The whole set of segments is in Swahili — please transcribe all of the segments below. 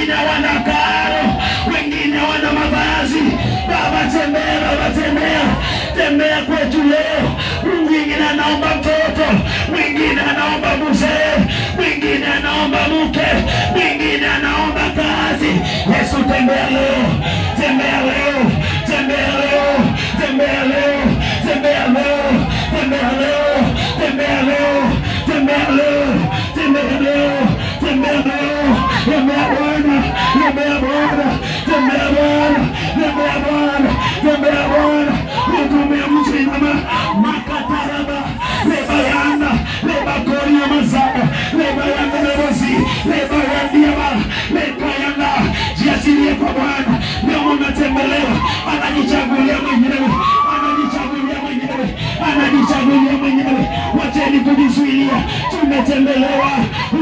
wengine hawana karo, wengine hawana mavazi. Baba tembea, Baba tembea, tembea kwetu leo. Mwingine anaomba mtoto, mwingine anaomba mzee, mwingine anaomba mke, mwingine anaomba kazi. Yesu tembea leo, tembea leo, tembea leo, tembea leo, tembea leo, tembea leo, tembea leo, tembea leo, tembea leo, tembea leo, tembea Bwana, tembea Bwana, tembea Bwana, tembea Bwana, tembea Bwana. Mtume mzima makataraba lebayana lebakoria mazaka lebayana lebozi lebayandiaba lebayana. Jiachilie kwa Bwana. Leo unatembelewa, anajichagulia mwenyewe, anajichagulia mwenyewe, anajichagulia mwenyewe. Wacheni kujizuilia. Tumetembelewa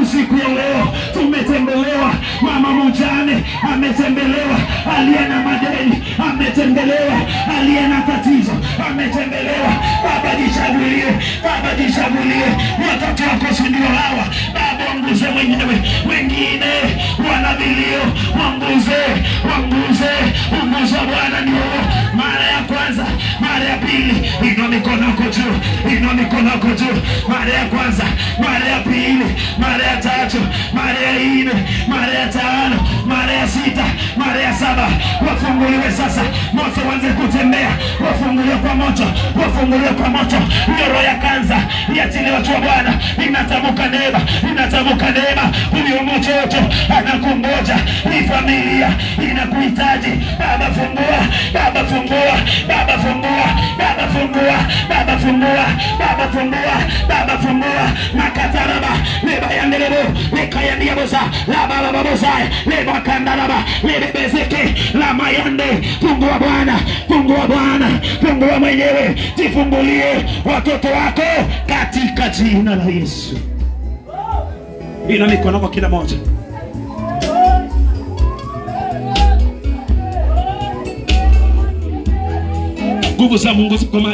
usiku ya leo, tumetembelewa. Mama mjane ametembelewa, aliye na madeni ametembelewa, aliye na tatizo ametembelewa. Baba jichagulie, Baba jichagulie. Watoto wako si ndio hawa? Baba wanguze mwenyewe. Wengine wana vilio, wanguze, wanguze, unguze Bwana ndio. Mara ya kwanza, mara ya pili, inua mikono yako juu, inua mikono yako juu. Mara ya kwanza, mara ya pili, mara ya tatu, mara ya nne, mara ya tano, mara ya sita, mara ya saba. Wafunguliwe sasa, moto uanze kutembea. Wafunguliwe kwa moto, wafunguliwe kwa moto. Hiyo roho ya kanza iachiliwe watu wa Bwana. Inatamka neema, inatamka neema. Huyo mtoto anakungoja, hii familia inakuhitaji. Baba fungua, Baba fungua, Baba fungua, Baba fungua, Baba fungua, Baba fungua, Baba fungua. Makataraba lebayandelebo lekayandiabosa labababosa lebakandaraba lebebezeke lamayande. Fungua Bwana, fungua Bwana, fungua mwenyewe, jifungulie watoto wako katika jina la Yesu. Ina mikono kwa kila moja. Nguvu za Mungu ziko mahali.